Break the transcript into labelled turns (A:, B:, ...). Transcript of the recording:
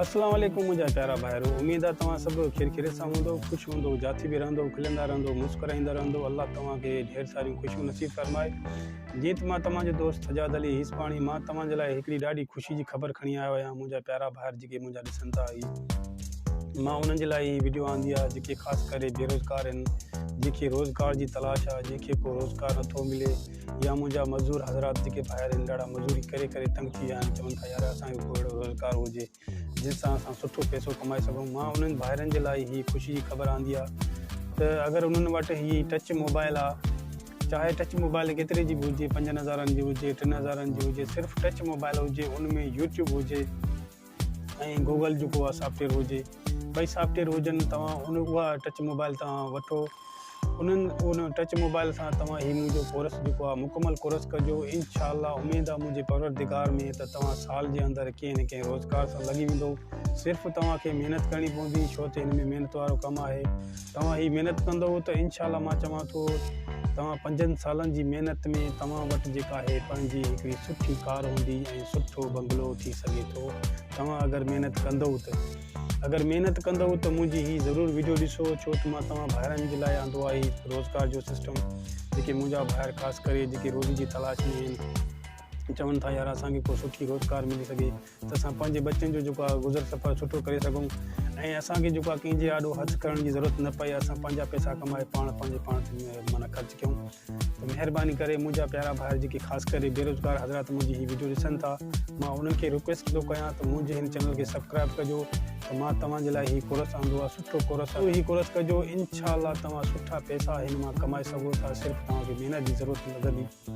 A: اسلام عليڪم منهنجا پيارا ڀائرو اميد آ توهان سڀ خير خيريت سان هوندو خوش هوندو جاٿي به رهندو کلندا رهندو مسڪرائيندا رهندو الله توهان کي ڍير ساريون خوشيون نصيب فرمائي جيئن ته مان توهان جو دوست سجاد علي هيسپاڻي مان توهان جي لاء هڪڙي ڏاڍي خوشي جي خبر کڻي آيو آهيان منهنجا پيارا ڀائر جيڪي منهنجا ڏسن ٿا هي مان انهن جي لاء هي وڊيو آندي آ جيڪي خاص ڪري بيروزگار آهن جن کي روزگار جي تلاش آ جن کي ڪو روزگار نٿو ملي يا منهنجا مزور حضرات جيڪي ڀائر آهن ڏاڍا مزوري ڪري ڪري تنگ ٿي ويا آهن چون ٿا يار اسان کي ڪو اهڙو روزگار هجي جنهن سان اسان سٺو پئسو ڪمائي سگهون مان انهن ڀائرن جي لاء هي خوشي جي خبر آندي آهي ته اگر انهن وٽ هي ٽچ موبائل آهي چاهي ٽچ موبائل ڪيتري جي به هجي پنجن هزارن جي هجي ٽن هزارن جي هجي صرف ٽچ موبائل هجي ان ۾ يوٽيوب هجي ۽ گوگل جيڪو آهي سافٽويئر هجي ٻئي سافٽويئر هجن توهان ان اها ٽچ موبائل توهان وٺو انهن ان ٽچ موبائل سان توهان هي منهنجو ڪورس جيڪو آهي مڪمل ڪورس ڪجو انشاء الله اميد آهي منهنجي پروردگار ۾ ته توهان سال جي اندر ڪنهن نه ڪنهن روزگار سان لڳي ويندو صرف توهان کي محنت ڪرڻي پوندي ڇو ته هن ۾ محنت وارو ڪم آهي توهان هي محنت ڪندو ته انشاء الله مان چوان ٿو توهان پنجن سالن جي محنت ۾ توهان وٽ جيڪا آهي پنهنجي هڪڙي سٺي ڪار هوندي ۽ سٺو بنگلو ٿي سگهي ٿو توهان اگر محنت ڪندو ته اگر محنت ڪندو ته منهنجي هي ضرور ويڊيو ڏسو ڇو ته مان توهان ڀائرن جي لاء آندو آهي روزگار جو سسٽم جيڪي منهنجا ڀائر خاص ڪري جيڪي روزي جي تلاش ۾ آهن چون ٿا يار اسان کي ڪو سٺي روزگار ملي سگهي ته اسان پنهنجي ٻچن جو جيڪو آهي گذر سفر سٺو ڪري سگهون ۽ اسان کي جيڪو آهي ڪنهن جي آڏو هٿ ڪرڻ جي ضرورت نه پئي اسان پنهنجا پئسا ڪمائي پاڻ پنهنجي پاڻ تي معنيٰ خرچ ڪيون ته مهرباني ڪري منهنجا پيارا ڀائر جيڪي خاص ڪري بيروزگار حضرات منهنجي هي ويڊيو ڏسن ٿا مان انهن کي رڪويسٽ ٿو ڪيان ته منهنجي هن چينل کي سبسڪرائب ڪجو ته مان توهان جي لاء هي ڪورس آندو آهي سٺو ڪورس آهي هي ڪورس ڪجو انشاء الله توهان سٺا پئسا هن مان ڪمائي سگهو ٿا صرف توهان کي محنت جي ضرورت لڳندي.